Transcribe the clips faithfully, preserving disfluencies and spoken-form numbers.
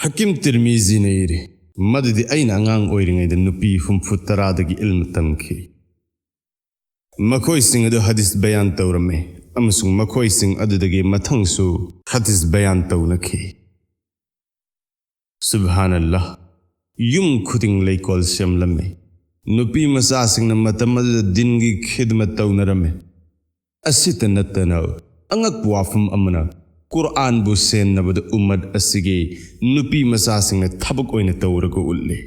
ꯍꯀꯤꯝ ꯇꯤꯔꯃꯤꯖꯤꯅ ꯏꯔꯤ, ꯃꯗꯨꯗꯤ ꯑꯩꯅ ꯑꯉꯥꯡ ꯑꯣꯏꯔꯤꯉꯩꯗ ꯅꯨꯄꯤ ꯍꯨꯝꯐꯨ ꯇꯔꯥꯗꯒꯤ ꯏꯜꯃ ꯇꯝꯈꯤ꯫ ꯃꯈꯣꯏꯁꯤꯡ ꯑꯗꯨ ꯍꯗꯤꯁ ꯕꯌꯥꯟ ꯇꯧꯔꯝꯃꯤ, ꯑꯃꯁꯨꯡ ꯃꯈꯣꯏꯁꯤꯡ ꯑꯗꯨꯗꯒꯤ ꯃꯊꯪꯁꯨ ꯍꯗꯤꯁ ꯕꯌꯥꯟ ꯇꯧꯅꯈꯤ꯫ ꯁꯨꯕꯍꯥꯅꯜꯂꯥꯍ, ꯌꯨꯝ ꯈꯨꯗꯤꯡ ꯂꯩꯀꯣꯜ ꯁꯦꯝꯂꯝꯃꯤ꯫ ꯅꯨꯄꯤ ꯃꯆꯥꯁꯤꯡꯅ ꯃꯇꯝ ꯑꯗꯨꯗ ꯗꯤꯟꯒꯤ ꯈꯤꯗꯃꯠ ꯇꯧꯅꯔꯝꯃꯤ꯫ ꯑꯁꯤꯇ ꯅꯠꯇꯅ, ꯑꯉꯛꯄ ꯋꯥꯐꯝ ꯑꯃꯅ, ꯀꯨꯔꯑꯥꯟꯕꯨ ꯁꯦꯟꯅꯕꯗ ꯎꯝꯃꯠ ꯑꯁꯤꯒꯤ ꯅꯨꯄꯤ ꯃꯆꯥꯁꯤꯡꯅ ꯊꯕꯛ ꯑꯣꯏꯅ ꯇꯧꯔꯒ ꯎꯠꯂꯤ꯫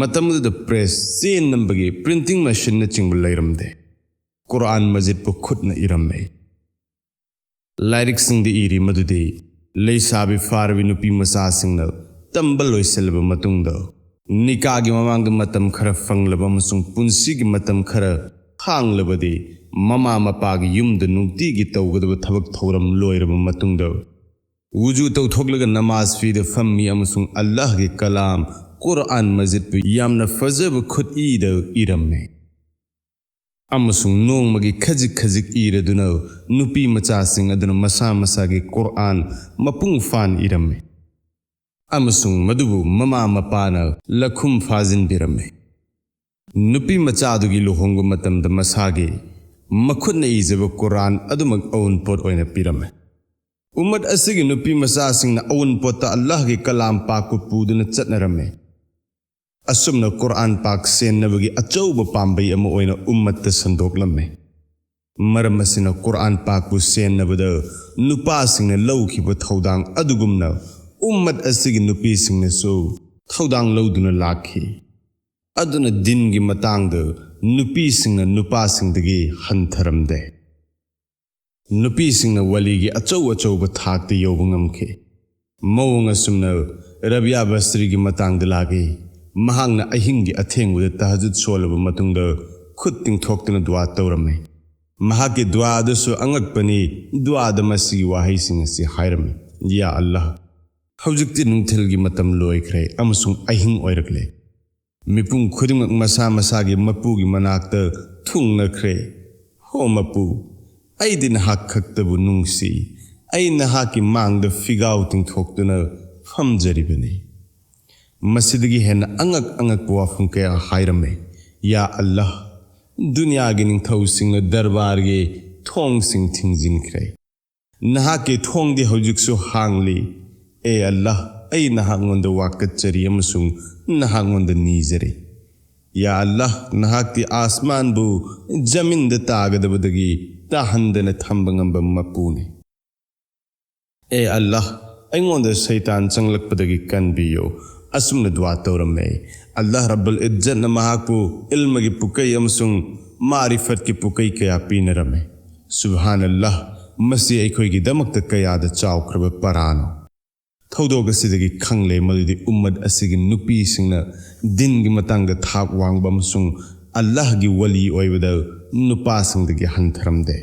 ꯃꯇꯝ ꯑꯗꯨꯗ ꯄ꯭ꯔꯦꯁ, ꯆꯦ ꯅꯝꯕꯒꯤ ꯄ꯭ꯔꯤꯟꯇꯤꯡ ꯃꯦꯁꯤꯟꯅꯆꯤꯡꯕ ꯂꯩꯔꯝꯗꯦ꯫ ꯀꯨꯔꯑꯥꯟ ꯃꯖꯤꯗꯄꯨ ꯈꯨꯠꯅ ꯏꯔꯝꯃꯤ꯫ ꯂꯥꯏꯔꯤꯛꯁꯤꯡꯗ ꯏꯔꯤ ꯃꯗꯨꯗꯤ ꯂꯩꯁꯥꯕꯤ ꯐꯥꯔꯕꯤ ꯅꯨꯄꯤ ꯃꯆꯥꯁꯤꯡꯅ ꯇꯝꯕ ꯂꯣꯏꯁꯤꯜꯂꯕ ꯃꯇꯨꯡꯗ, ꯅꯤꯀꯥꯒꯤ ꯃꯃꯥꯡꯗ ꯃꯇꯝ ꯈꯔ ꯐꯪꯂꯕ ꯑꯃꯁꯨꯡ ꯄꯨꯟꯁꯤꯒꯤ ꯃꯇꯝ ꯈꯔ ꯍꯥꯡꯂꯕꯗꯤ, ꯃꯃꯥ ꯃꯄꯥꯒꯤ ꯌꯨꯝꯗ ꯅꯨꯡꯇꯤꯒꯤ ꯇꯧꯒꯗꯕ ꯊꯕꯛ ꯊꯧꯔꯝ ꯂꯣꯏꯔꯕ ꯃꯇꯨꯡꯗ, ꯋꯨꯖꯨ ꯇꯧꯊꯣꯛꯂꯒ ꯅꯃꯥꯖ ꯐꯤꯗ ꯐꯝꯃꯤ ꯑꯃꯁꯨꯡ ꯑꯜꯂꯥꯍꯒꯤ ꯀꯂꯥꯝ ꯀꯨꯔꯑꯥꯟ ꯃꯖꯤꯗꯄꯨ ꯌꯥꯝꯅ ꯐꯖꯕ ꯈꯨꯠꯏꯗ ꯏꯔꯝꯃꯤ꯫ ꯑꯃꯁꯨꯡ ꯅꯣꯡꯃꯒꯤ ꯈꯖꯤꯛ ꯈꯖꯤꯛ ꯏꯔꯗꯨꯅ ꯅꯨꯄꯤ ꯃꯆꯥꯁꯤꯡ ꯑꯗꯨꯅ ꯃꯁꯥ ꯃꯁꯥꯒꯤ ꯀꯨꯔꯑꯥꯟ ꯃꯄꯨꯡ ꯐꯥꯅ ꯏꯔꯝꯃꯤ꯫ ꯑꯃꯁꯨꯡ ꯃꯗꯨꯕꯨ ꯃꯃꯥ ꯃꯄꯥꯅ ꯂꯈꯨꯝ ꯐꯥꯖꯤꯟꯕꯤꯔꯝꯃꯤ꯫ ꯅꯨꯄꯤ ꯃꯆꯥ ꯑꯗꯨꯒꯤ ꯂꯨꯍꯣꯡꯕ ꯃꯇꯝꯗ ꯃꯁꯥꯒꯤ ꯃꯈꯨꯠꯅ ꯏꯖꯕ ꯀꯨꯔꯑꯥꯟ ꯑꯗꯨꯃꯛ ꯑꯎꯟꯄꯣꯠ ꯑꯣꯏꯅ ꯄꯤꯔꯝꯃꯤ꯫ ꯎꯝꯃꯠ ꯑꯁꯤꯒꯤ ꯅꯨꯄꯤ ꯃꯆꯥꯁꯤꯡꯅ ꯑꯎꯟꯄꯣꯠꯇ ꯑꯜꯂꯥꯍꯒꯤ ꯀꯂꯥꯝ ꯄꯥꯛꯄꯨ ꯄꯨꯗꯨꯅ ꯆꯠꯅꯔꯝꯃꯤ꯫ ꯑꯁꯨꯝꯅ ꯀꯨꯔꯑꯥꯟ ꯄꯥꯛ ꯁꯦꯟꯅꯕꯒꯤ ꯑꯆꯧꯕ ꯄꯥꯝꯕꯩ ꯑꯃ ꯑꯣꯏꯅ ꯎꯝꯃꯠꯇ ꯁꯟꯗꯣꯛꯂꯝꯃꯤ꯫ ꯃꯔꯝ ꯑꯁꯤꯅ ꯀꯨꯔꯑꯥꯟ ꯄꯥꯛꯄꯨ ꯁꯦꯟꯅꯕꯗ ꯅꯨꯄꯥꯁꯤꯡꯅ ꯂꯧꯈꯤꯕ ꯊꯧꯗꯥꯡ ꯑꯗꯨꯒꯨꯝꯅ ꯎꯝꯃꯠ ꯑꯁꯤꯒꯤ ꯅꯨꯄꯤꯁꯤꯡꯅꯁꯨ ꯊꯧꯗꯥꯡ ꯂꯧꯗꯨꯅ ꯂꯥꯛꯈꯤ꯫ ꯑꯗꯨꯅ ꯗꯤꯟꯒꯤ ꯃꯇꯥꯡꯗ ꯅꯨꯄꯤꯁꯤꯡꯅ ꯅꯨꯄꯥꯁꯤꯡꯗꯒꯤ ꯍꯟꯊꯔꯝꯗꯦ꯫ ꯅꯨꯄꯤꯁꯤꯡꯅ ꯋꯥꯂꯤꯒꯤ ꯑꯆꯧ ꯑꯆꯧꯕ ꯊꯥꯛꯇ ꯌꯧꯕ ꯉꯝꯈꯤ꯫ ꯃꯑꯣꯡ ꯑꯁꯨꯝꯅ ꯔꯕꯤꯌꯥ ꯕꯁ꯭ꯔꯤꯒꯤ ꯃꯇꯥꯡꯗ ꯂꯥꯛꯏ꯫ ꯃꯍꯥꯛꯅ ꯑꯍꯤꯡꯒꯤ ꯑꯊꯦꯡꯕꯗ ꯇꯍꯖꯨꯗ ꯁꯣꯜꯂꯕ ꯃꯇꯨꯡꯗ ꯈꯨꯠ ꯇꯤꯡꯊꯣꯛꯇꯨꯅ ꯗꯨꯋꯥ ꯇꯧꯔꯝꯃꯤ꯫ ꯃꯍꯥꯛꯀꯤ ꯗꯨꯋꯥ ꯑꯗꯨꯁꯨ ꯑꯉꯛꯄꯅꯤ꯫ ꯗꯨꯋꯥꯗ ꯃꯁꯤꯒꯤ ꯋꯥꯍꯩꯁꯤꯡ ꯑꯁꯤ ꯍꯥꯏꯔꯝꯃꯤ: "ꯌꯥ ꯑꯜꯂꯥꯍ, ꯍꯧꯖꯤꯛꯇꯤ ꯅꯨꯡꯊꯤꯜꯒꯤ ꯃꯇꯝ ꯂꯣꯏꯈ꯭ꯔꯦ ꯑꯃꯁꯨꯡ ꯑꯍꯤꯡ ꯑꯣꯏꯔꯛꯂꯦ꯫ ꯃꯤꯄꯨꯝ ꯈꯨꯗꯤꯡꯃꯛ ꯃꯁꯥ ꯃꯁꯥꯒꯤ ꯃꯄꯨꯒꯤ ꯃꯅꯥꯛꯇ ꯊꯨꯡꯅꯈ꯭ꯔꯦ꯫ ꯍꯣ ꯃꯄꯨ, ꯑꯩꯗꯤ ꯅꯍꯥꯛ ꯈꯛꯇꯕꯨ ꯅꯨꯡꯁꯤ꯫ ꯑꯩ ꯅꯍꯥꯛꯀꯤ ꯃꯥꯡꯗ ꯐꯤꯒꯥꯎ ꯇꯤꯡꯊꯣꯛꯇꯨꯅ ꯐꯝꯖꯔꯤꯕꯅꯤ꯫ ꯃꯁꯤꯗꯒꯤ ꯍꯦꯟꯅ ꯑꯉꯛ ꯑꯉꯛꯄ ꯋꯥꯐꯝ ꯀꯌꯥ ꯍꯥꯏꯔꯝꯃꯤ꯫ ꯌꯥ ꯑꯜꯂꯥꯍ, ꯗꯨꯅꯤꯌꯥꯒꯤ ꯅꯤꯡꯊꯧꯁꯤꯡꯅ ꯗꯔꯕꯥꯔꯒꯤ ꯊꯣꯡꯁꯤꯡ ꯊꯤꯡꯖꯤꯟꯈ꯭ꯔꯦ꯫ ꯅꯍꯥꯛꯀꯤ ꯊꯣꯡꯗꯤ ꯍꯧꯖꯤꯛꯁꯨ ꯍꯥꯡꯂꯤ꯫ ꯑꯦ ꯑꯜꯂꯥꯍ, ꯑꯩ ꯅꯍꯥꯛꯉꯣꯟꯗ ꯋꯥꯀꯠꯆꯔꯤ ꯑꯃꯁꯨꯡ ꯅꯍꯥꯛꯉꯣꯟꯗ ꯅꯤꯖꯔꯤ꯫ ꯌꯥ ꯑꯜꯂꯥꯍ, ꯅꯍꯥꯛꯇꯤ ꯑꯥꯁꯃꯥꯟꯕꯨ ꯖꯃꯤꯟꯗ ꯇꯥꯒꯗꯕꯗꯒꯤ ꯇꯥꯍꯟꯗꯅ ꯊꯝꯕ ꯉꯝꯕ ꯃꯄꯨꯅꯤ꯫ ꯑꯦ ꯑꯜꯂꯥꯍ, ꯑꯩꯉꯣꯟꯗ ꯁꯩꯇꯥꯟ ꯆꯪꯂꯛꯄꯗꯒꯤ ꯀꯟꯕꯤꯌꯨ꯫ ꯑꯁꯨꯝꯅ ꯗꯨꯋꯥ ꯇꯧꯔꯝꯃꯦ꯫ ꯑꯜꯂꯥꯍ ꯔꯕꯨꯜ ꯏꯖꯠꯅ ꯃꯍꯥꯛꯄꯨ ꯏꯜꯃꯒꯤ ꯄꯨꯀꯩ ꯑꯃꯁꯨꯡ ꯃꯥꯔꯤꯐꯠꯀꯤ ꯄꯨꯀꯩ ꯀꯌꯥ ꯄꯤꯅꯔꯝꯃꯤ꯫ ꯁꯨꯕꯍꯥꯅꯜꯂꯥꯍ, ꯃꯁꯤ ꯑꯩꯈꯣꯏꯒꯤꯗꯃꯛꯇ ꯀꯌꯥꯗ ꯆꯥꯎꯈ꯭ꯔꯕ ꯄꯔꯥꯅꯣ! ꯊꯧꯗꯣꯛ ꯑꯁꯤꯗꯒꯤ ꯈꯪꯂꯦ ꯃꯗꯨꯗꯤ ꯎꯝꯃꯠ ꯑꯁꯤꯒꯤ ꯅꯨꯄꯤꯁꯤꯡꯅ ꯗꯤꯟꯒꯤ ꯃꯇꯥꯡꯗ ꯊꯥꯛ ꯋꯥꯡꯕ ꯑꯃꯁꯨꯡ ꯑꯜꯂꯥꯍꯒꯤ ꯋꯂꯤ ꯑꯣꯏꯕꯗ ꯅꯨꯄꯥꯁꯤꯡꯗꯒꯤ ꯍꯟꯊꯔꯝꯗꯦ꯫